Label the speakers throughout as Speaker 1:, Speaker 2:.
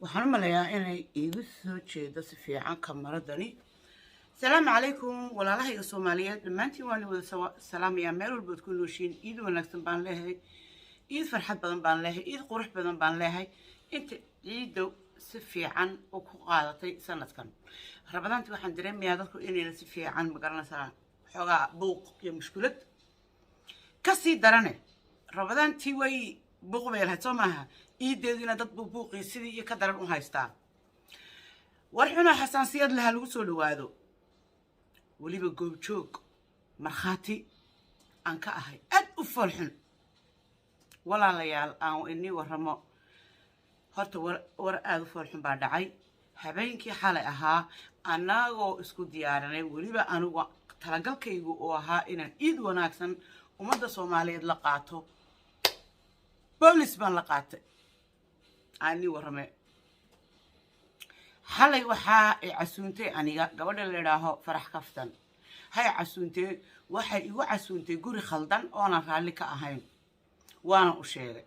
Speaker 1: Waxaan u maleeyaa inay iigu soo jeedo si fiican kamaradani. Asalaamu calaykum, walaalahayga Soomaaliyeed dhammaantiin, waan wada salaamayaa meel walbood ku nooshiin. Iid wanaagsan baan leeyahay, iid farxad badan baan leeyahay, iid qurux badan baan leeyahay. Inta ciidda si fiican u ku qaadatay sanadkan Ramadaantii, waxaan dareemayaa dadku inayna si fiican magaranaysaa, xoogaa buuq iyo mushkulad kasii darane. Ramadaantii way buuq bay lahayd, soo maaha? Iideeduna dad buu buuqii sidii iyo ka daran u haystaa. War xunoo xasaasiyad laha lagu soo dhawaado, weliba goobjoog markhaati aan ka ahay, aad u foolxun. Walaalayaal, aan inii warramo. Horta war aada u foolxun baa dhacay habeenkii xalay ahaa, annagoo isku diyaarinay, weliba anigu talagalkaygu uu ahaa inaan iid wanaagsan ummadda Soomaaliyeed la qaato. Boolis baan la qaatay. Aan inii warrame. Xalay waxaa i casuuntay aniga gabadha la idhaaho Farax Kaftan. Hay casuuntee, waxay igu casuuntay guri khaldan oonan raalli ka ahayn, waana u sheegay.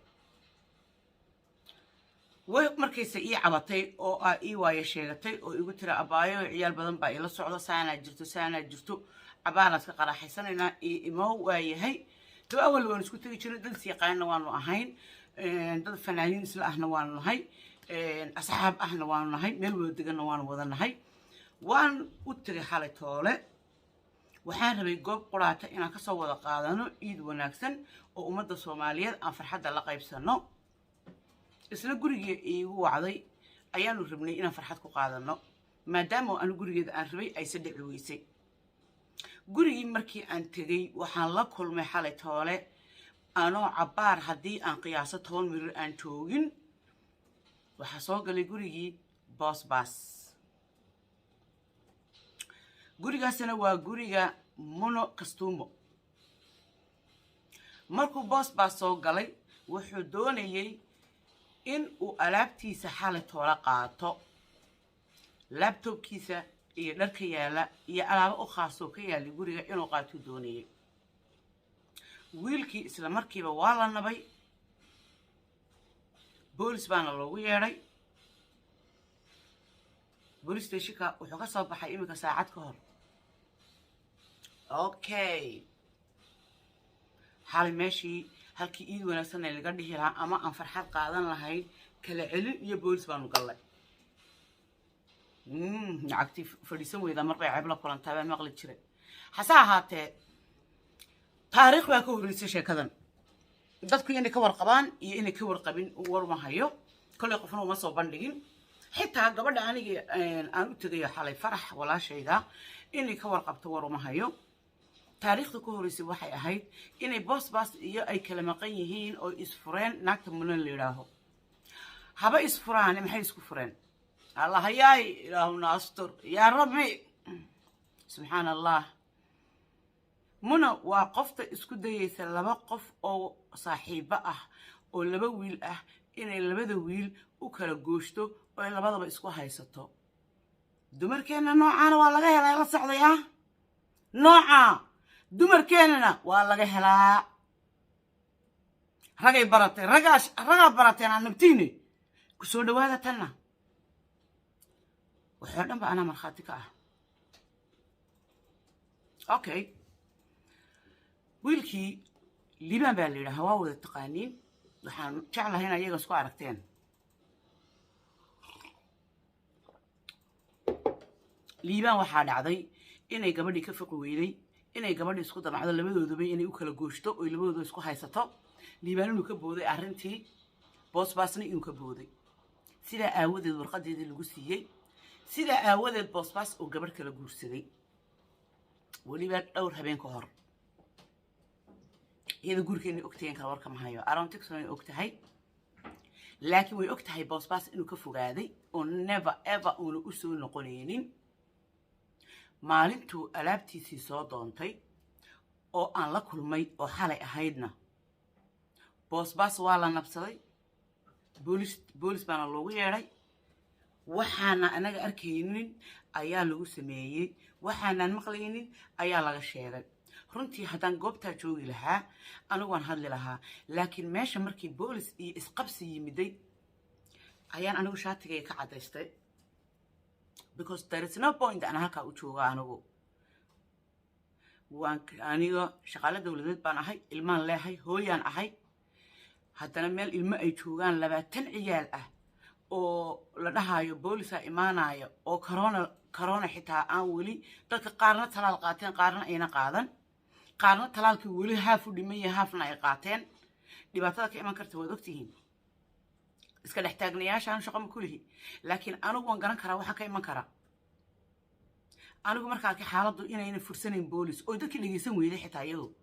Speaker 1: Way markayse ii cabatay oo aa ii waayo sheegatay oo igu tira: "Abaayo, ciyaal badan baa ila socdo, saanaa jirto, saanaa jirto, cabaanaad ka qaraaxaysanaynaa, io imo." Waayahay, daba awal waanu isku tegi jirnay, dad is yaqaanna waanu ahayn, dad fanaaniin isla ahna waanu nahay, asxaab ahna waanu nahay, meel wada deganna waanu wada nahay. Waan u tegay xalay toole. Waxaan rabay goob quraata inaan kasoo wada qaadano iid wanaagsan oo ummadda Soomaaliyeed aan farxadda la qaybsano. Isla gurigii iigu wacday ayaanu rabnay inaan farxad ku qaadano, maadaama anu gurigeeda aan rabay ayse dhici weysay. Gurigii markii aan tegey, waxaan la kulmay xalay toole, anoo cabbaar haddii aan qiyaaso 10 mirir aan joogin, waxaa soo galay gurigii Boosbaas. Gurigaasina waa guriga Muno Kastuumo. Markuu Boosbaas soo galay, wuxuu doonayey in uu alaabtiisa xalay toola qaato, laptopkiisa iyo dharka yaala iyo alaabo u khaasoo ka yaalay guriga inuu qaatuu doonayay. Wiilkii isla markiiba waa la nabay, boolis baana loogu yeedhay. Police stationka wuxuu ka soo baxay iminka saacad ka hor. Okay, xalay meeshii halkii iid wanaagsan laga dhihi lahaa ama aan farxad qaadan lahayn, kala celin iyo boolis baanu gallay. Lacagtii fadhiisan weydaa mar bay ceeb la kulantaa baan maqli jiray. Hase ahaatee, taariikh baa ka horreysay sheekadan. Dadku inay ka warqabaan iyo inay ka warqabin warma hayo. Kollay qofna uma soo bandhigin, xitaa gabadha anigii aan u tegayo xalay, Farax walaashayda, inay ka warqabto war uma hayo. Taariikhda ka horreysay waxay ahayd inay Boosbaas iyo ay kala maqan yihiin oo isfureen naagta Munan la yidhaaho. Haba isfuraane, maxay isku fureen? Allah hayaay, Ilaahuna astur, yaa Rabbi, subxaan Allah. Muna waa qofta isku dayeysa laba qof oo saaxiibo ah oo laba wiil ah inay labada wiil u kala gooshto oo ay labadaba isku haysato. Dumarkeenna noocaana waa laga helaa, la socday ah. Nooca dumarkeennana waa laga helaa. Ragay baratay, ragaa ragaa barateen aan nabtiine ku soo dhawaada. Tanna waxoo dhan ba anaa markhaati ka ah. Okay, wiilkii Liibaan baa la yidhaha, waa wada taqaaniin. Waxaan jeclahay in ayaga isku aragteen. Liibaan waxaa dhacday inay gabadhii ka fiqi weyday, inay gabadhii isku damacdo labadooduba inay u kala gooshto oy labadooduba isku haysato. Liibaan inuu ka booday arrintii, Boosbaasna inuu ka booday. Sidaa aawadeed warqadeedii lagu siiyey, sidaa aawadeed Boosbaas oo gabadh kala guursaday, weliba dhowr habeen ka hor. Iyada gurigeena ogtahay kala warkama hayo, aron tixon ay og tahay, laakiin way og tahay Boosbaas inuu ka fogaaday oo never ever uuna u soo noqonaynin. Maalintuu alaabtiisii soo doontay oo aan la kulmay oo xalay ahaydna, Boosbaas waa la nabsaday, boolis baana loogu yeedhay. Waxaana anaga arkaynin ayaa lagu sameeyey, waxaanaan maqlaynin ayaa laga sheegay. Runtii haddaan goobtaa joogi lahaa, anigu waan hadli lahaa, laakiin meesha markii boolis iyo isqabsi yimiday Ayaan anigu shaatigayga ka caddaystay, because there is no point aan halkaa u jooga. Anigu waan aniga shaqaale dowladeed baan ahay, ilmaan leehay, hooyaan ahay. Haddana meel ilmo ay joogaan, 20 ciyaal ah, oo la dhahayo boolisaa imaanaya, oo corona xitaa aan weli dadka qaarna talaal qaateen, qaarna ayna qaadan, qaarna talaalkii weli half u dhiman yahay, halfna ay qaateen, dhibaatada ka iman karta waad ogtihiin. Iska dhex taagnayaashaan shaqo ma kulihi, laakiin anigu waan garan karaa waxa ka iman kara. Anigu marka arkay xaaladdu inayna fursanayn boolis, oo dadkii dhegeysan weyday, xitaa iyadu,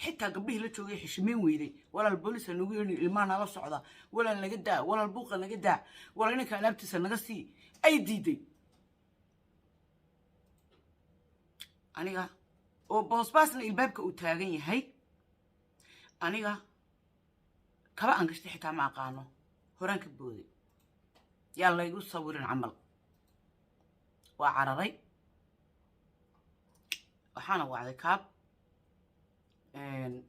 Speaker 1: xitaa gabdhihii la joogay xishmeyn weyday: "Walaal, boolis ha nagu yeedhin, ilmaha nala socda, walaal naga daa, walaal buuqa naga daa, walaal ninka alaabtiisa naga sii," ay diiday. Aniga oo boosbaasna ilbaabka uu taagan yahay, aniga kaba aan gashtay xitaa ma aqaano, horaan ka booday. Yaa laygu sawirin camal. Waa cararay, waxaana wacday cab,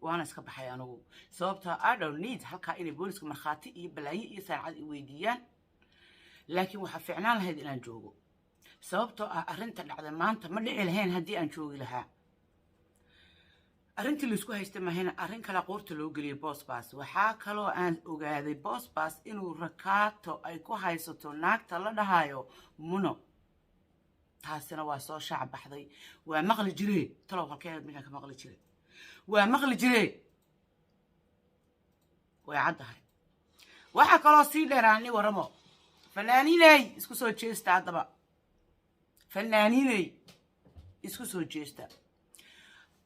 Speaker 1: waana iska baxay anigu, sababta I don't need halkaa inay booliska markhaati iyo balaayo iyo saacad i weydiiyaan. Laakiin waxaa fiicnaan lahayd inaan joogo, sababtoo ah arrinta dhacda maanta ma dhici lahayn haddii aan joogi lahaa. Arrintii laisku haystay mahayna, arrin kale qoorta loo geliyay Bosbas. Waxaa kaloo aan ogaaday Bosbas inuu rakaato ay ku haysato naagta la dhahayo Muno. Taasina waa soo shaac baxday. Waa maqli jire, talow halkeed midkaan ka maqli jire? Waa maqli jire, way caddahay. Waxaa kaloo sii dheeraani waramo. Fanaaniiney, isku soo jeesta. Haddaba fanaaniiney, isku soo jeesta.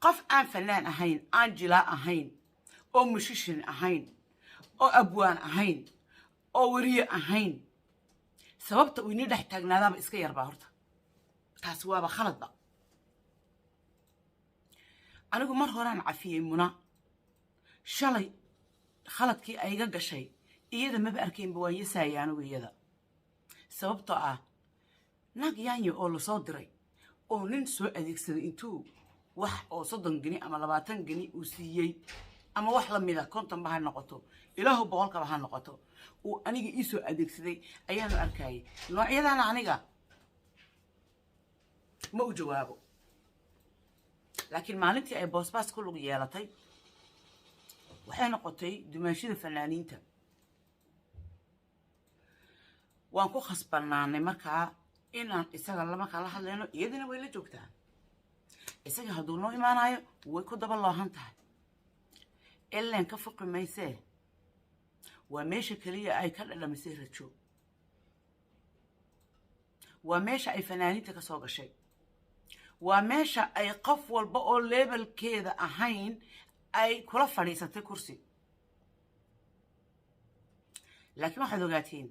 Speaker 1: Qof aan fanaan ahayn, aan jilaa ahayn, oo musician ahayn, oo abwaan ahayn, oo weriye ahayn, sababta uu inii dhex taagnaadaaba iska yarbaa horta. Taasi waaba khaladba. Anigu mar horaan cafiyey Muna. Shalay khaladkii ayga gashay iyada maba arkaynba, waan yasaayay anigu iyada, sababtoo ah naag yaanyo oo lasoo diray oo nin soo adeegsaday, intuu wax oo 30 geni ama 20 geni uu siiyey ama wax lamida, 50ba ha noqoto, ilaahu 100kaba ha noqoto, uu aniga ii soo adeegsaday ayaanu arkayay. Noocyadana aniga ma u jawaabo. Laakiin maalintii ay Boosbaas ku lug yeelatay, waxay noqotay dumaashida fanaaniinta. Waan ku khasbanaanay markaa inaan isaga markaa la hadlayno. Iyadina way la joogtaa. Isaga hadduu noo imaanayo, way ku daba loohan tahay, ileen ka fuqi maysee. Waa meesha keliya ay ka dhadhamisay rajo, waa meesha ay fanaaniinta ka soo gashay, waa meesha ay qof walba oo levelkeeda ahayn ay kula fadhiisatay kursi. Laakiin waxaad ogaatiin,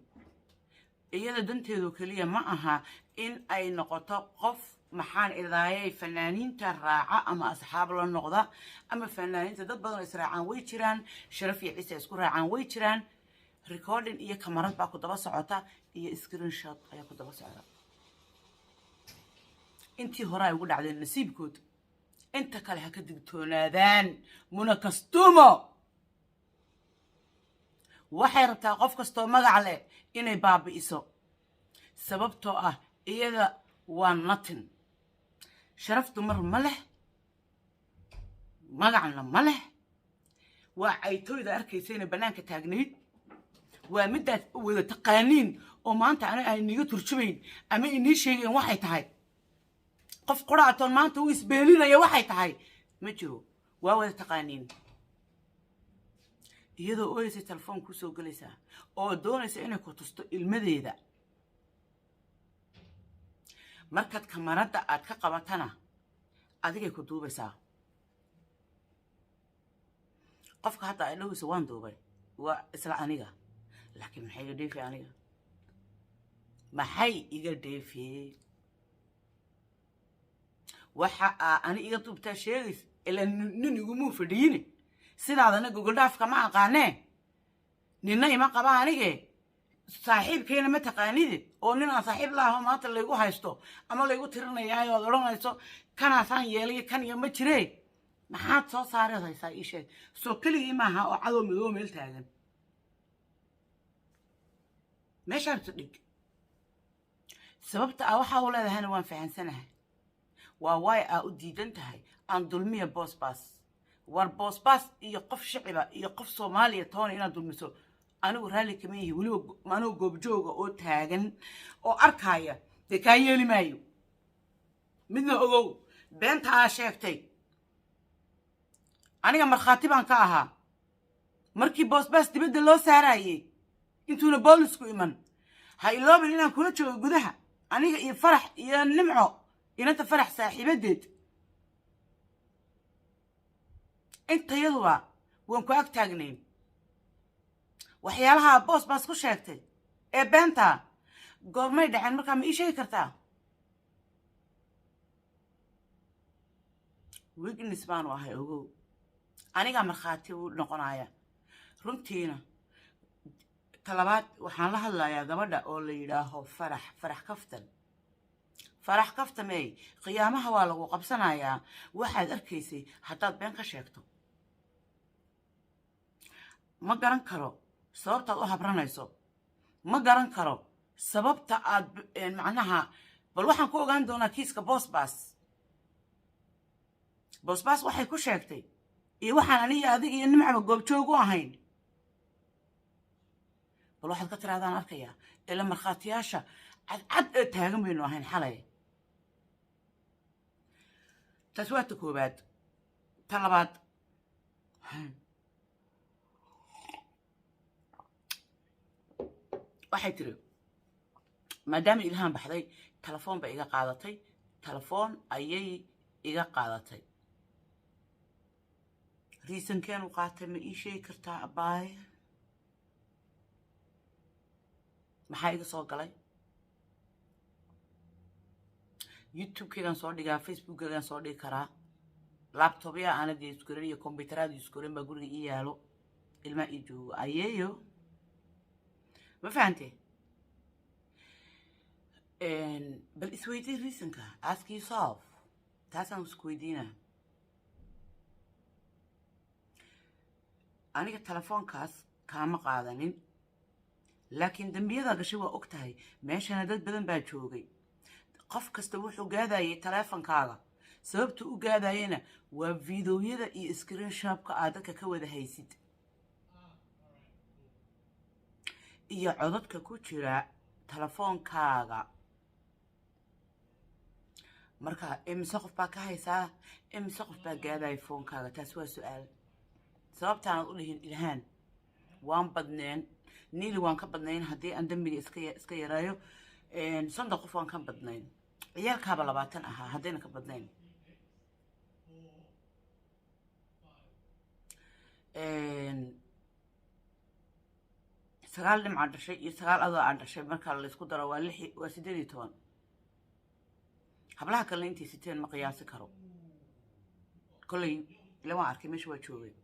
Speaker 1: iyada danteedu keliya ma aha in ay noqoto qof, maxaan idaayay, fanaaniinta raaca ama asxaab la noqda ama fanaaniinta. Dad badan oo israacaan way jiraan, sharaf iyo ciise isku raacaan way jiraan. Recording iyo kamarad baa ku daba socota, iyo screenshot ayaa ku daba socda. Intii hore ay ugu dhacdeen nasiibkood, inta kale ha ka digtoonaadaan. Muna Kastumo waxay rabtaa qof kastoo magac leh inay baabi'iso, sababtoo ah iyada waa nothing. Sharaf dumar ma leh, magacna ma leh. Waa caytooyda arkaysayna bannaanka taagnayd, waa midaad wada taqaaniin oo maanta ana aan iniga turjumayn ama inii sheegayn waxay tahay. Qof quraatoon maanta u isbeelinaya waxay tahay ma jiro, waa wada taqaaniin. Iyadoo ooyeysa telefoon kusoo gelaysaa oo doonaysa inay ku tusto ilmadeeda. Markaad kamaradda aad ka qabatana, adigay ku duubaysaa. Qofka hadda ay dhoweysa waan duubay waa isla aniga, laakiin maxay iga dheefi aniga? Maxay iga dheefiyey waxa aa ani iga duubtaa sheegaysa? Ilaa nin igumuu fadhiyine, sidaadana gogoldhaafka ma aqaanee, ninna ima qaba anige, saaxiibkayna ma taqaanide, oo nin aan saaxiib la aho maanta laygu haysto ama laygu tirinayaayo oad odhanayso kanaasaan yeelay kan iyo ma jiree. Maxaad soo saareed haysaa? Ii sheeg. Soo keligii maaha oo cadow madoo meel taagan. Meeshaan isu dhig. Sababta aa waxaa u leedahayna waan fahansanahay. Waa waay aa u diidan tahay aan dulmiya Boosbaas. War Boosbaas iyo qof shiciba iyo qof Soomaaliya toona inaad dulmiso anigu raalli kama yihi. Weliba anigoo goobjooga oo taagan oo arkaaya, dee kaa yeeli maayo. Midna ogow, beenta aa sheegtay aniga markhaati baan ka ahaa markii Boosbaas dibadda loo saarayey intuuna boolisku iman. Ha iloobin inaan kula joogo gudaha, aniga iyo Farax iyo Nimco, inanta Farax saaxiibadeed. Intayaduba waan ku ag taagnayn. Waxyaalaha Boosbaas ku sheegtay ee beentaa goormay dhaceen? Markaa ma ii sheegi kartaa? Witness baanu ahay, ogow. Anigaa markhaati u noqonaya runtiina. Talabaad, waxaan la hadlayaa gabadha oo la yidhaaho Farax, Farax Kaftan. Farax Kaftamey, qiyaamaha waa lagu qabsanayaa waxaad arkaysay haddaad been ka sheegto. Ma garan karo sababtaad u habranayso, ma garan karo sababta aad macnaha. Bal waxaan ku ogaan doonaa kiiska Boosbaas. Boosbaas waxay ku sheegtay iyo waxaan aniga, adig iyo Nimcaba goobjoog u ahayn, bal waxaad ka tirahdaan arkayaa. Ila markhaatiyaasha cadcad ee taagan baynu ahayn xalay. Taas waa ta koowaad. Ta labaad, waxay tiri maadaama Ilhaan baxday, telefoon bay iga qaadatay, telefoon ayay iga qaadatay. Reasonkeenu qaatay ma ii sheegi kartaa, abbaaye? Maxaa iga soo galay? YouTube-keygaan soo dhigaa, Facebookkeygaan soo dhigi karaa. Laptopya aanad use iyo combyuteraad use baa guriga ii yaalo, ilmaa ii joogo, ayeeyo. Ma fahante? Bal isweydii reasonka, ask yourself. Taasaan isku weydiinaa aniga. Telefoonkaas kaama qaadanin, laakiin dambiyadaa gashay waa og tahay. Meeshana dad badan baa joogay. Qof kasta wuxuu gaadayay teleefonkaaga. Sababta u gaadayana waa videoyada iyo screenshotka aad dadka ka wada haysid iyo codadka ku jira telefoonkaaga. Marka imise qof baa ka haysaa? Imise qof baa gaadaya foonkaaga? Taas waa su-aal. Sababtaanad u dhihin Ilhaan waan badneen, niili waan ka badnayn. Haddii aan dembiga iska yareeyo, 50 qof waan ka badnayn. Ciyaalkaaba 20 ahaa, haddayna ka badnayn. Sagaal dhimcaa dhashay iyo sagaal adoo aan dhashay marka laysku daro waa lix, waa 18. Hablaha kalena intay siteen ma qiyaasi karo. Kolley ila waan arkay, meesha waa joogay.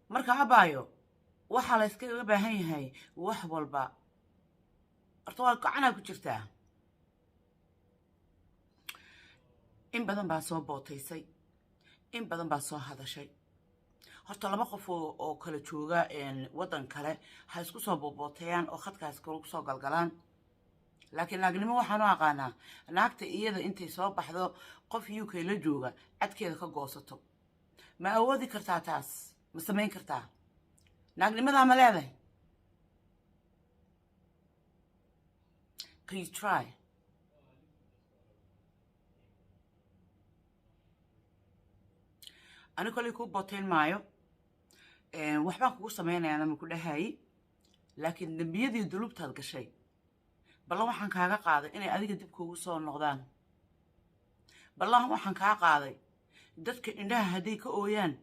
Speaker 1: Marka abaayo, waxaa la yskaga baahan yahay wax walba horta waa gacanaa ku jirtaa. In badan baa soo bootaysay, in badan baa soo hadashay. Horta laba qof oo kala jooga waddan kale ha isku soo boobooteeyaan oo khadkaas ku soo galgalaan, laakiin naagnimo waxaan u aqaanaa naagta iyada intay soo baxdo qof UK la jooga cadkeeda ka goosato. Ma awoodi kartaa taas? Ma samayn kartaa? Naagnimadaa ma leedahay? Can you try? Ani kolay kuu booteyn maayo, waxbaan kugu samaynayaana ma ku dhahayi, laakiin dembiyadii dulubtaad gashay ballan waxaan kaaga qaaday inay adiga dib kuugu soo noqdaan. Ballan waxaan kaa qaaday dadka indhaha hadday ka ooyaan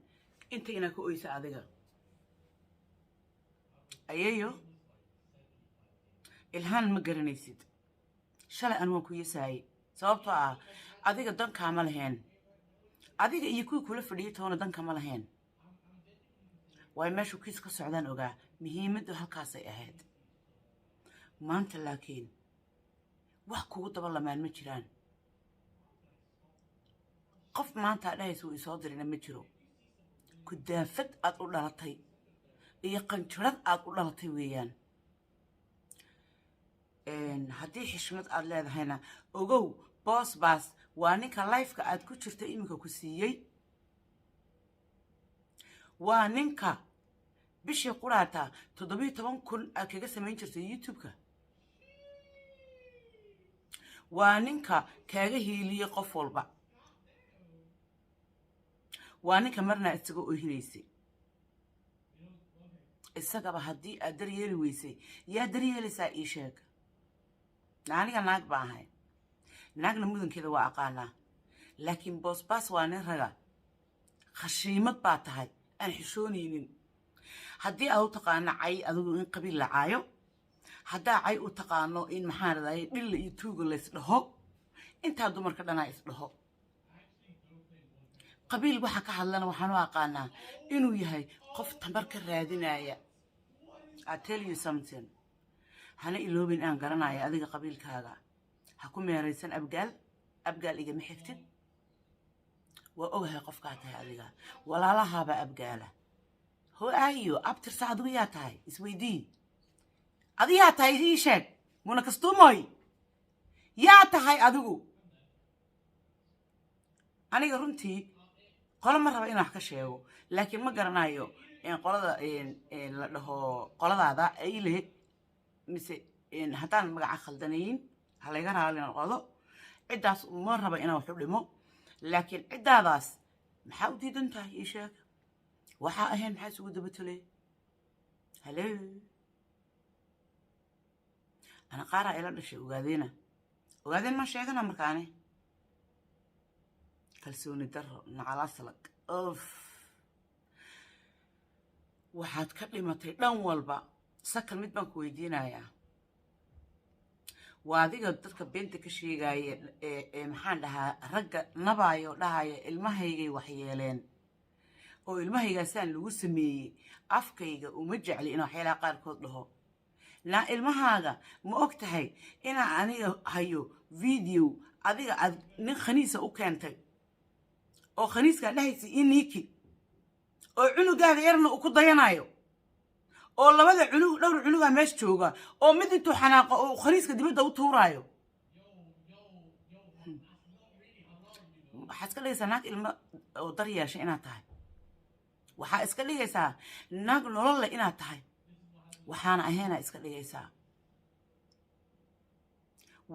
Speaker 1: inta inaa ka oysa adiga. Ayeeyo, Ilhaan ma garanaysid. Shalay an waan ku yasaayey sababtoo ah adiga dankaama lahayn, adiga iyo kuwii kula fadhiyay toona dankama lahayn. Waayo meeshuu kiis ka socdaan ogaa, muhiimaddu halkaasay ahayd. Maanta laakiin wax kugu daba lamaan ma jiraan. Qof maanta aa dhahaysa wuu isoo dirina ma jiro. Kudaafad aad u dhalatay iyo qanjirad aad u dhalatay weeyaan. Haddii xishmad aada leedahayna, ogow, Boosbaas waa ninka live-ka aad ku jirta iminka ku siiyey, waa ninka bishii quraata 17,000 aad kaga samayn jirtay YouTube-ka, waa ninka kaaga hiiliyey qof walba, waa ninka marnaa isaga oohinaysay. Isagaba haddii aad daryeeli weysay, yaa daryeelaysaa? Ii sheeg. Aniga naag ba ahay, naagna mudankeeda waa aqaanaa, laakiin Boosbaas waa nin raga. Khashiimad baa tahay aan xishoonaynin. Haddii aad u taqaano cay adigu in qabiil la caayo, haddaa cay u taqaano in, maxaan raday, dhilla iyo tuuga lays dhaho, intaa dumarka dhanaa is dhaho, qabiil waxa ka hadlana, waxaan u aqaanaa inuu yahay qof tamar ka raadinaya. I tell you something, hana iloobin aan garanaya adiga qabiilkaaga. Ha ku meeraysan Abgaal. Abgaal igama xigtid, waa ogahay qofkaa tahay adiga. Walaalahaaba Abgaala ho aayo abtirsa. Adigu yaa tahay? Isweydii, adi yaa tahay? Ii sheeg, Muna Kastuumoy, yaa tahay adigu? Aniga runtii qolo ma raba inaan wax ka sheego, laakiin ma garanayo qolada la dhaho qoladaada ayle mise. Haddaan magaca khaldanayn, ha layga raali noqdo. Ciddaas ma raba inaan wax u dhimo, laakiin ciddaadaas maxaa u diidan tahay? Ii sheeg. Waxaa ahayn maxaa isugu daba tolay? Halo, ana qaaraa ila dhashay Ogaadeena. Ogaadeen ma sheegana markaani. Kalsooni daro nacalasalag of waxaad ka dhimatay dhan walba. Sakal, mid baan ku weydiinayaa. Waa adiga dadka beenta ka sheegaya ee, maxaan dhahaa, ragga nabaayo, dhahaya ilmahaygay waxyeeleen oo ilmahaygaasaan lagu sameeyey. Afkayga uma jecli inaan waxyaalaha qaarkood dhaho. Naa, ilmahaaga ma og tahay inaa aniga hayo video adiga aad nin khaniisa u keentay, oo khaniiskaa dhahaysa iniiki, oo cunugaaga yarna uu ku dayanayo, oo labada cunug, dhowr cunugaa meesha jooga, oo mid intuu xanaaqo oo khaniiska dibadda u tuuraayo? Waxaad iska dhigaysaa naag ilmo oo dar yeesha inaad tahay. Waxaa iska dhigaysaa naag nolol leh inaad tahay, waxaana ahaynaa iska dhigaysaa.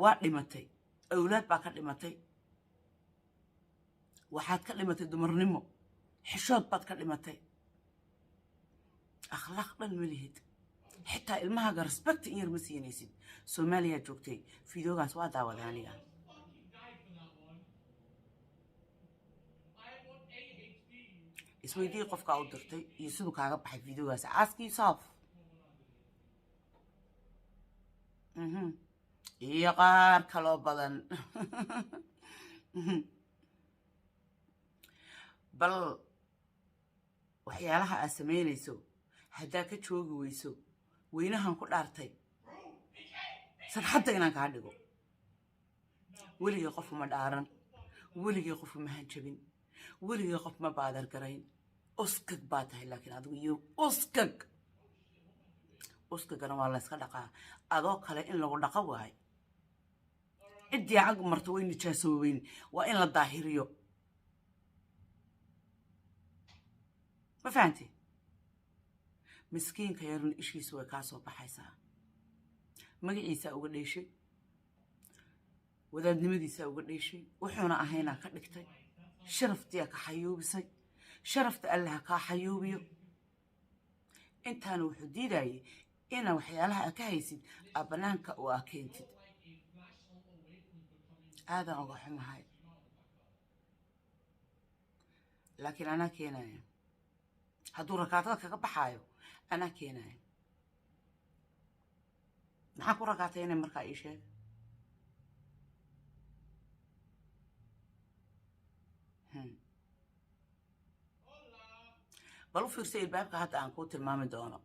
Speaker 1: Waa dhimatay, awlaad baa ka dhimatay. Waxaad ka dhimatay dumarnimo, xishood baad ka dhimatay, akhlaaq dhan ma lihid. Xitaa ilmahaaga respect in yar ma siinaysid. Soomaaliyaa joogtay, videogaas waa daawaday aniga.
Speaker 2: Died for that one. I want AHD.
Speaker 1: Isweydii qofkaa u dirtay iyo siduu kaaga baxay videogaas. Ask yourself. Iyo qaar kaloo badan. Bal waxyaalaha aad samaynayso haddaa ka joogi weyso, weynahan ku dhaartay sarxadda inaan kaa dhigo. Weligii qof uma dhaaran, weligii qof uma hanjabin, weligii qof ma baadar garayn. Uskag baa tahay, laakiin adigu iyo uskag, uskagana waa la yska dhaqaa. Adoo kale in lagu dhaqo waayo. Ciddii cag marto way nijaasoobeyn, waa in la daahiriyo. Ma fahanti? Miskiinka yarna ishiisu way kaa soo baxaysaa. Magaciisaa uga dheeshay, wadaadnimadiisaa uga dheeshay, wuxuuna ahaynaa ka dhigtay, sharaftiyaa ka xayuubisay. Sharafta Allaha kaa xayuubiyo. Intaana wuxuu diidayay inaa waxyaalaha aa ka haysid aa bannaanka oo aa keentid. Aadaan uga xumahay, laakiin anaa keenaya. Hadduu rakaatada kaga baxaayo, anaa keenaya. Maxaa ku rakaataynay markaa? Ii sheeg. Bal u fiirsa ilbaabka hadda aan kuu tilmaami doono.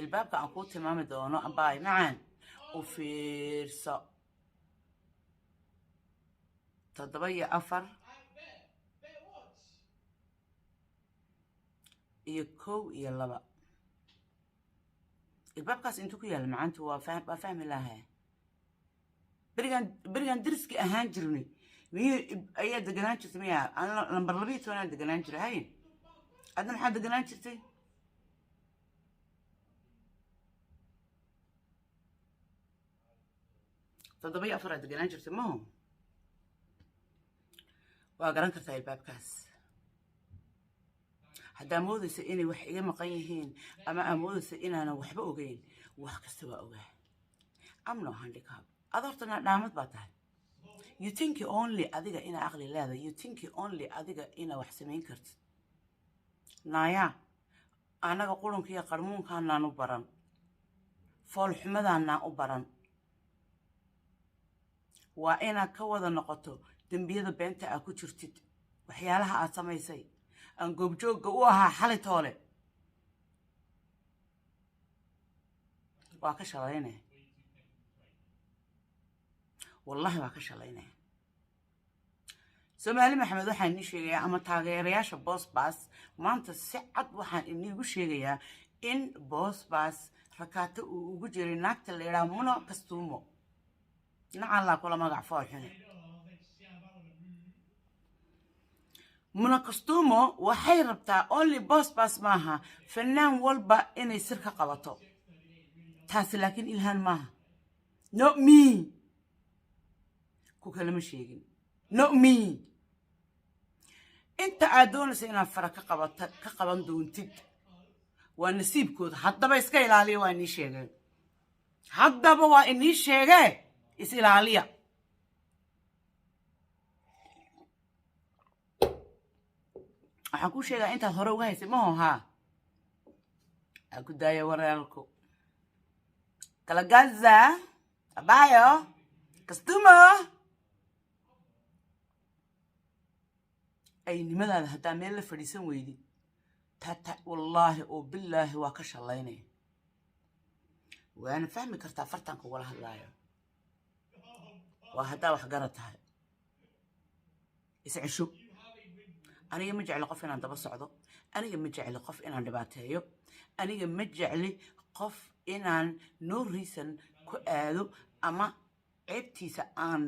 Speaker 1: Ilbaabka aan kuu tilmaami doono, ambaay macaan, u fiirso. 7 iyo 4
Speaker 2: I bet. Bet what?
Speaker 1: iyo 1 iyo 2. Ilbaabkaas intuu ku yaalla macaanta waa fahmi lahaa. Berigaan deriski ahaan jirnay miy ayaa deganaan jirtay? Miya ana lambar 12 aan deganaan jiray. Hay, adna maxaa deganaan jirtay? 7 iyo 4 aa deganaan jirtay, maho? Waa garan kartaa ilbaabkaas. Haddaa moodaysa inay wax iga maqan yihiin ama aa moodaysa inaanan waxba ogeyn, wax kasta waa ogaa. Am no handicap. Ada horta naa dhaamad baa tahay. You think only adiga inaa aqli leedahay. You think only adiga inaa wax samayn kartid. Naaya, annaga qurunka iyo qarmuunkaanaan u baran, foolxumadaanaan u baran. Waa inaad ka wada noqoto dembiyada beenta aad ku jirtid, waxyaalaha aad samaysay aan goobjoogga u ahaa xalay toole. Waa ka shalaynaya, wallahi waa ka shalaynaya. Soomaali Maxamed, waxaan inii sheegayaa ama taageerayaasha Boosbaas, maanta si cad waxaan iniigu sheegayaa in Boosbaas rakaato uu ugu jiray naagta la yidhaha Muno Kastuumo. Nacallaa kula magac fool xune. Muna Kastuumo waxay rabtaa only Boosbaas maaha, fanaan walba inay sir ka qabato taasi. Laakiin Ilhaan maaha, no me, ku kalama sheegin, no me. Inta aad doonaysa inaad fara ka qabata ka qaban doontid waa nasiibkooda. Haddaba iska ilaaliya, waa inii sheegeen. Haddaba waa inii sheegee, is ilaaliya. Waxaan kuu sheegaa intaad hore uga haysay maho haa aa ku daaya wareerku kalagaza abayo kastumo. Aynimadaada haddaa meel la fadhiisan weydid tata, wallaahi oo bilaahi waa ka shallaynaya. Waana fahmi kartaa fartan kugula hadlaayo. Waa haddaa wax garad tahay, is cesho. Aniga ma jecli qof inaan daba socdo. Aniga ma jecli qof inaan dhibaateeyo. Aniga ma jecli qof inaan no reason ku aado ama ceebtiisa aan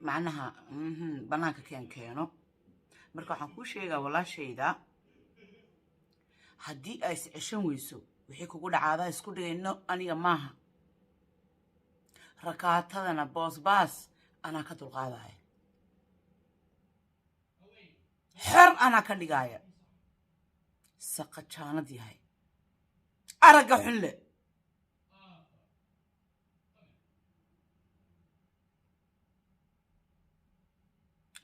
Speaker 1: macnaha bannaanka keeno. Marka waxaan kuu sheegaa, walaashayda, haddii ay is ceshan weyso, wixii kugu dhacaadaa isku dhigayno. Aniga maaha, rakaatadana Boosbaas anaa ka dulqaadaya, xor anaa ka dhigaaya. Saqajaanad yahay, aragga xunle.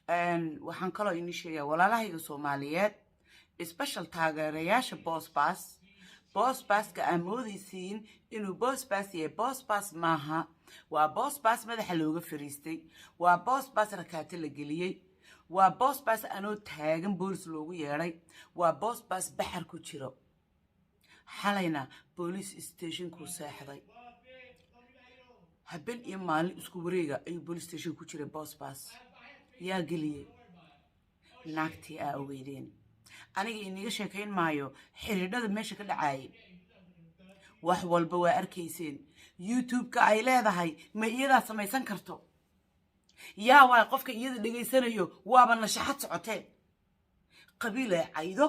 Speaker 1: Waxaan kaloo inii sheegaa, walaalahayga Soomaaliyeed, special taageerayaasha Boosbaas, Boosbaaska aa moodaysiin inuu Boosbaas yahay, Boosbaas maaha. Waa Boosbaas madaxa looga fariistay, waa Boosbaas rakaato la geliyey, waa Boosbaas anoo taagan boolis loogu yeedhay, waa Boosbaas baxar ku jiro. Xalayna police stationkuu seexday. Haben iyo maalin isku wareega ayuu police station ku jiray. Boosbaas yaa geliyey? Naagtii aa ogeydeen. Aniga iniga sheekayn maayo xidhiidhada meesha ka dhacaayay. Wax walba waa arkayseen. YouTube-ka ay leedahay ma iyadaa samaysan karto? Yaa waay qofka iyada dhegaysanayo? Waaba nashaxad socotee, qabiil ay caydo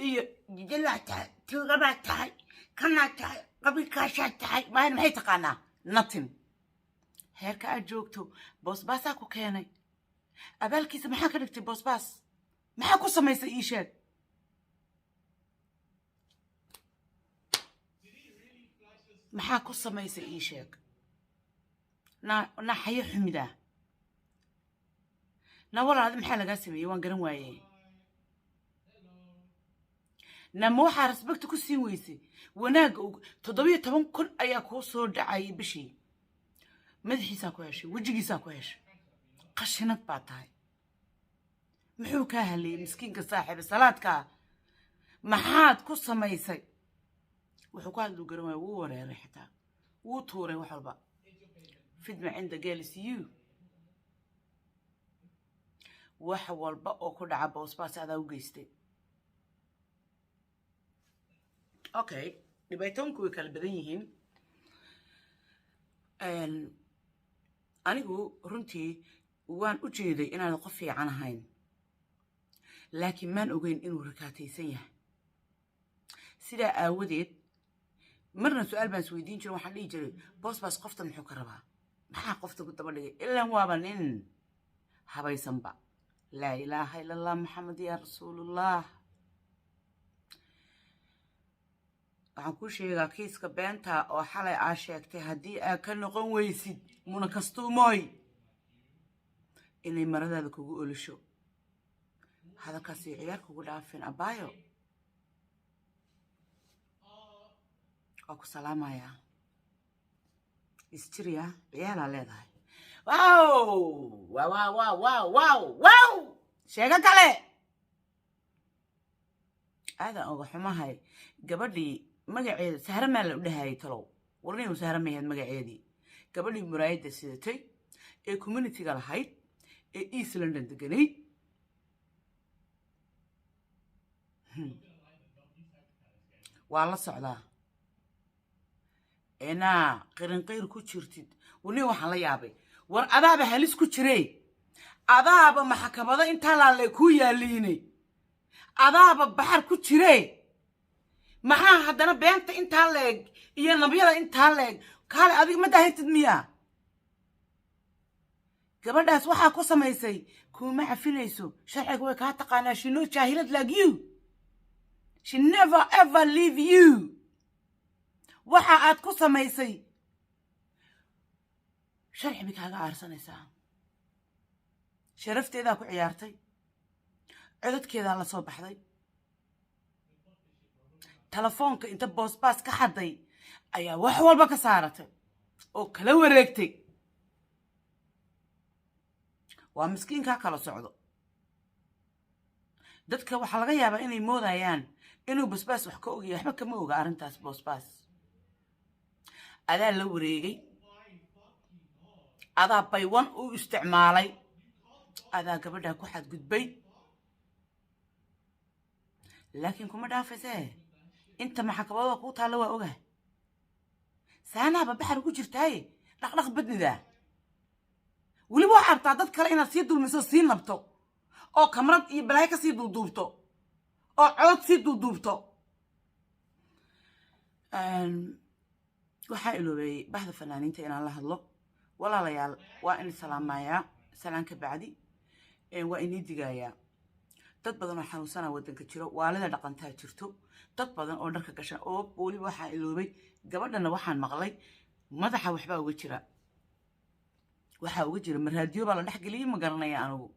Speaker 1: iyo jijalaa tahay, tuugabaa tahay, kanaa tahay, qabiilkaashaa tahay, maahan. Maxay taqaanaa? Nothing. Heerka aad joogto Boosbaasaa ku keenay. Abaalkiisa maxaa ka dhigtay Boosbaas? Maxaa ku samaysay? Ii sheeg. Maxaa ku samaysay? Ii sheeg. Naa xayo xumidaa, na walaadi, maxaa lagaa sameeyey? Waan garan waaye. Na ma waxaa respect ku siin weysay wanaagga? 17,000 ayaa kuu soo dhacayay bishii. Madaxiisaa ku heshay, wejigiisaa ku heshay. Qashinad baa tahay. Muxuu kaa haleeyey miskiinka saaxiiba salaadkaa? Maxaad ku samaysay? Wuxuu ku hadluu garan waaya. Wuu wareeray, xitaa wuu tuuray wax walba. Fidma cinda gelis you. Wax walba oo ku dhaca Boosbaas adaa u geystay. Okay. Dhibaatooyinku way kala badan yihiin. Anigu runtii waan u jeeday inaan qof fiican ahayn, laakiin maan ogeyn inuu rakaataysan yahay. Sidaa aawadeed marna su-aal baan isweydiin jiray. Waxaan dhihi jiray, "Boosbaas qofta muxuu ka rabaa? Maxaa qofta ku daba dhigay? Ilan waaba nin habaysanba." Laa ilaaha ila Allah, Maxamed yaa Rasuulullah. Waxaan kuu sheegaa kiiska beenta oo xalay aa sheegtay, haddii aa ka noqon weysid, Muna Kastuumoy, inay maradaada kugu olisho. Hadalkaasi ciyaar kugu dhaafin. Abaayo, waa ku salaamayaa. Isjiriya, ciyaalaa leedahay. Wow wow wow wow wow wow wow! Sheego kale aadan oga xumahay. Gabadhii magaceeda Sahre maa la u dhahayay? Talow warniyu, Sahre mayahed magaceedii? Gabadhii muraayadda sidatay ee communityga lahayd ee East London deganayd waa la socdaa inaa qirinqayr ku jirtid. Warniyu, waxaan la yaabay, war adaaba halis ku jiree, adaaba maxkamado intaa laalle kuu yaaliinay, adaaba baxar ku jiree, maxaa haddana beenta intaa leeg iyo nabyada intaa leeg? Kaale, adiga ma daahirtid miyaa? Gabadhaas waxaa ku samaysay kuma cafinayso. Sharciga way kaa taqaanaa. She no jaahilad like you. She never ever leave you. Waxa aad ku samaysay sharci bay kaaga aarsanaysaa. Sharafteedaa ku ciyaartay, codadkeedaa la soo baxday, telefoonka inta Boosbaas ka xaday ayaa wax walba ka saaratay oo kala wareegtay. Waa miskiinkaa kala socdo. Dadka waxaa laga yaabaa inay moodayaan inuu Basbaas wax ka ogaya. Waxba kama oga arrintaas. Boosbaas adaa la wareegay, adaa baywan u isticmaalay, adaa gabadhaa ku xadgudbay, laakiin kuma dhaafayse. Inta maxkamadada kuu taalla waa ogaa. Saanaaba baxar ku jirtaaye, dhaqdhaq badnidaa. Weliba waxaa rabtaa dad kale inaad sii dulmiso, sii nabto, oo kamrad iyo balaayo ka sii duuduubto, oo codod sii duuduubto. Waxaa iloobay bahda fanaaniinta inaan la hadlo. Walaalayaal, waa in salaamayaa. Salaan ka bacdi, waa inii digayaa. Dad badan oo xanuunsana waddanka jiro, waalida dhaqantaa jirto, dad badan oo dharka gashan oo weliba waxaa iloobay gabadhana. Waxaan maqlay madaxa waxbaa uga jira, waxaa uga jira maraadiyo baa la dhex geliyey. Ma garanaya anigu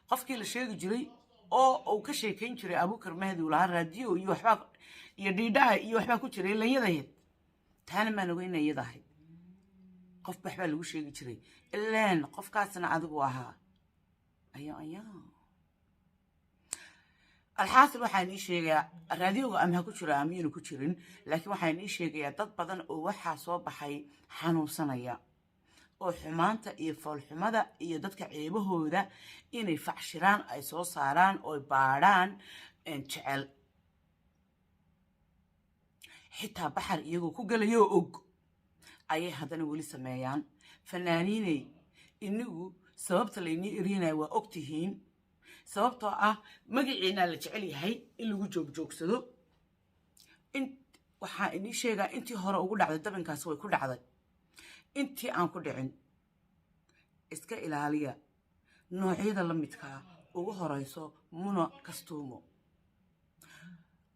Speaker 1: qofkii la sheegi jiray oo uu ka sheekayn jiray Abuukar Mahdi, uu lahaa raadiyo iyo waxbaa iyo dhiidhaha iyo waxbaa ku jiray lanyadaheed. Taana maan ogeyn iyada ahayd. Qof waxbaa lagu sheegi jiray, ilaan qofkaasna adigu ahaa. Ayo ayo, alxaasil, waxaan ii sheegayaa raadiyoga ama ha ku jiro ama yuuna ku jirin, laakiin waxaan ii sheegayaa dad badan oo waxaa soo baxay xanuunsanaya oo xumaanta iyo foolxumada iyo dadka ceebahooda inay facshiraan, ay soo saaraan oo baadhaan jecel, xitaa baxar iyagoo ku gelayoo og ayay haddana weli sameeyaan. Fanaaniinay, inigu sababta laynii eryanaya waa og tihiin, sababtoo ah magaciinaa la jecel yahay in lagu joogjoogsado. In waxaa inii sheegaa, intii hore ugu dhacday dabinkaasi way ku dhacday. Intii aan ku dhicin iska ilaaliya noocyada la midkaa. Ugu horeyso Muna Kastuumo,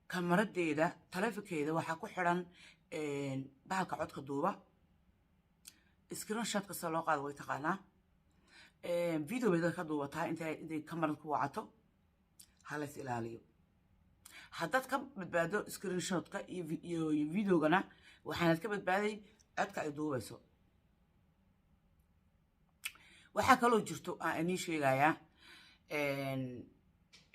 Speaker 1: kamaradeeda, taleefonkeeda waxaa ku xidhan bahalka codka duuba. Screenshot kasta loo qaado way taqaanaa. Video bay dadka ka duubataa intay kamarad ku wacato. Halays ilaaliyo. Haddaad ka badbaado screenshotka iyo videogana, waxaanad ka badbaaday codka ay duubayso. Waxaa kaloo jirto aan inii sheegayaa,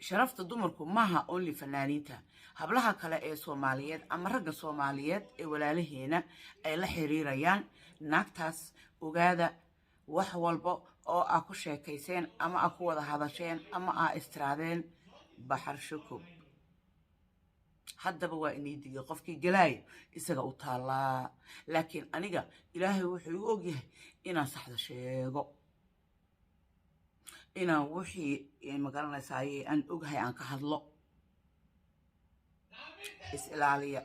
Speaker 1: sharafta dumarku maaha only fanaaniinta. Hablaha kale ee Soomaaliyeed ama ragga Soomaaliyeed ee walaalaheena ay la xiriirayaan naagtaas, ogaada, wax walba oo aa ku sheekayseen ama aa ku wada hadasheen ama aa istiraadeen, baxar shukub. Haddaba waa inii digay. Qofkii galaayo isaga u taallaa, laakiin aniga Ilaahay wuxuu igu ogyahay inaan saxda sheego, inaan wixii magaranaysaay aan ogahay aan ka hadlo. Is ilaaliya.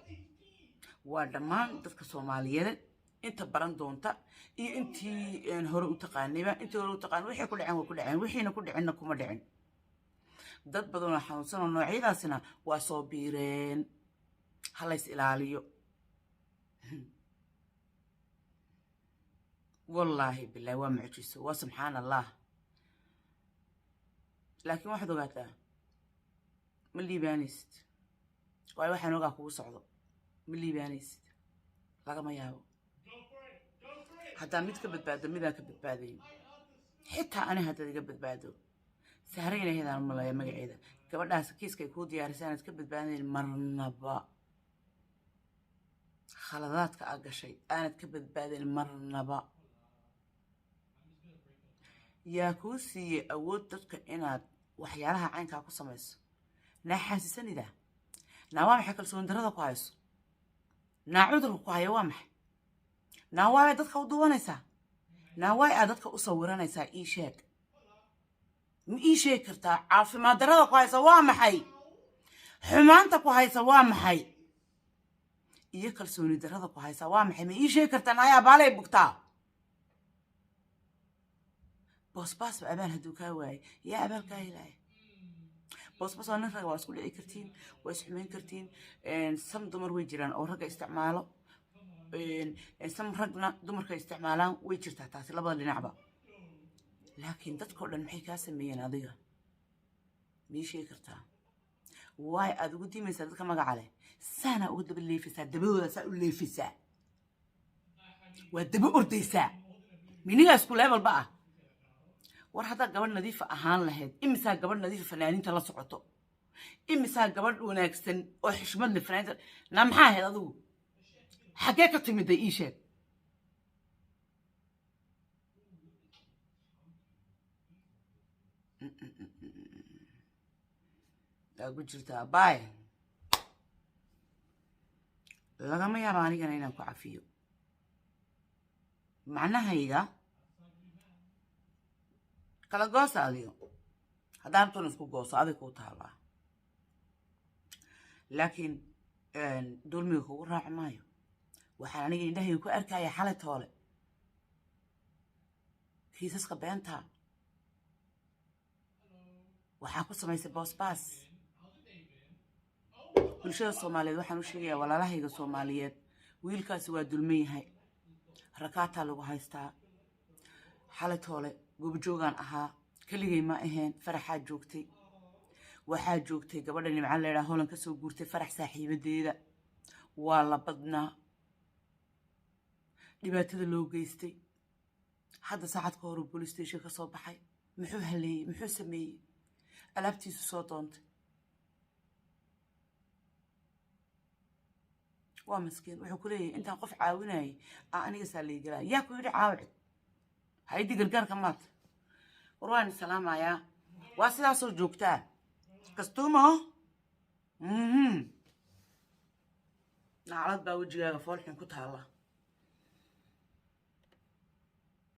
Speaker 1: Waa dhammaan dadka Soomaaliyeed, inta baran doonta iyo intii hore u taqaanayba. Intii hore u taqaanay waxay ku dhaceen waa ku dhaceen, wixiina ku dhicinna kuma dhicin. Dad badan oo xanuunsan oo noocyadaasina waa soo biireen. Ha lays ilaaliyo. Wallaahi bilahi, waa mucjiso, waa subxaan Allah. Laakiin waxaad ogaataa, ma liibaanaysid, waayo waxaan ogaa kugu socdo. Ma liibaanaysid, lagama yaabo. Haddaa mid ka badbaado, midaan ka badbaadayn. Xitaa ani haddaad iga badbaado, Sahrayna hedaan malaya magaceeda gabadhaas, kiiskay kuu diyaarisay inaad ka badbaadayn marnaba. Khaladaadka aad gashay aanad ka badbaadayn marnaba. Yaa kuu siiyey awood dadka inaad waxyaalaha caynkaa ku samayso? Naa xaasisanida, naa waa maxay kalsooni darada ku hayso? Naa cudurka ku haya waa maxay? Naa waabay dadka u duwanaysaa? Naa waay aad dadka u sawiranaysaa? Ii sheeg, ma ii sheegi kartaa caafimaad darada ku haysa waa maxay? Xumaanta ku haysa waa maxay? Iyo kalsooni darada ku haysa waa maxay? Ma ii sheegi kartaa? Naayaa baalay bugtaa. Boosbaasba abaal hadduu kaa waayay, yaa abaal kaa helaya? Boosbaas waa nin raga, waa isku dhici kartiin, waa isxumayn kartiin. Some dumar way jiraan oo ragga isticmaalo, some ragna dumarka isticmaalaan, way jirtaa taasi labada dhinacba. Laakiin dadkao dhan maxay kaa sameeyeen adiga? Mii sheegi kartaa waay aad ugu diimaysaa dadka magaca leh? Saanaa uga daba leefaysaa, dabadooda saa u leefaysaa, waa daba ordaysaa. Minigaa isku level ba ah. War haddaa gabadh nadiifa ahaan lahayd, imisaa gabadh nadiifa fanaaniinta la socoto? Imisaa gabadh wanaagsan oo xishmad leh fanaaniinta? Naa maxaa ahayd adigu? Xaggee ka timiday? Ii sheeg. Waa ku jirtaa baay. Lagama yaabo anigana inaan ku cafiyo. Macnahayga kala goosa adigo, haddaa rabtoon isku gooso, adig kuu taalaa. Laakiin dulmiga kugu raaci maayo. Waxaan aniga indhahayga ku arkaya xalay toole kiisaska beenta waxaa ku samaysay Boosbaas. Bulshada Soomaaliyeed waxaan u sheegayaa, walaalahayga Soomaaliyeed, wiilkaasi waa dulman yahay, rakaataa lagu haystaa. Xalay toole goobjoogaan ahaa, keligay ma ahayn. Faraxaa joogtay, waxaa joogtay gabadha Nimca leedhaa, Holan ka soo guurtay, Farax saaxiibadeeda. Waa la badnaa dhibaatada loo geystay. Hadda saacad ka horuu police station ka soo baxay. Muxuu haleeyey? Muxuu sameeyey? Alaabtiisu soo doontay. Waa maskiin. Wuxuu ku leeyahay intaan qof caawinayay aa aniga saa laygalaya. Yaa ku yidhi caawicid haydi gargaarka maata? War waan salaamayaa. Waa sidaasoo joogtaa kastuumo. Naclad baa wejigaaga foolxun ku taalla.